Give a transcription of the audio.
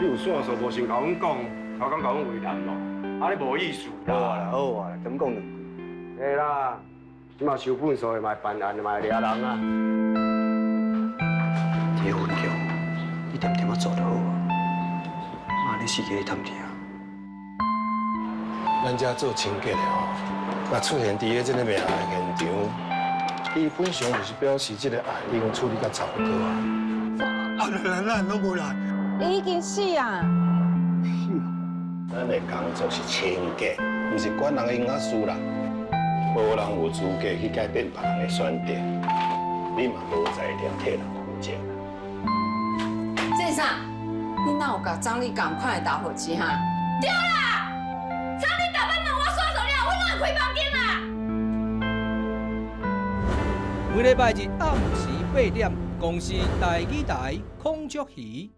你有線索無先共阮講，頭工共阮為難咯，啊你無意思好啊啦。啦，好啊，點講兩句？對啦，這馬收糞埽的嘛會辦案，嘛會掠人啊。這個分局，你恬恬仔做就好啊，莫咧死去咧探聽。咱遮做清潔的吼，若出現佇咧這个命案現場，基本上就是表示這个案已經處理甲差不多啊。啊，來來攏無來。伊已經死啊！咱的工作是清潔，毋是管人的閒仔事啦。無人有資格去改變別人的選擇，你嘛無才調替人負責。先生，你哪有共張麗仝款的打火機哈？對啦，張麗逐擺問我線索了，我哪會開房間啦？每禮拜日暗時8點，公視台語台孔雀魚。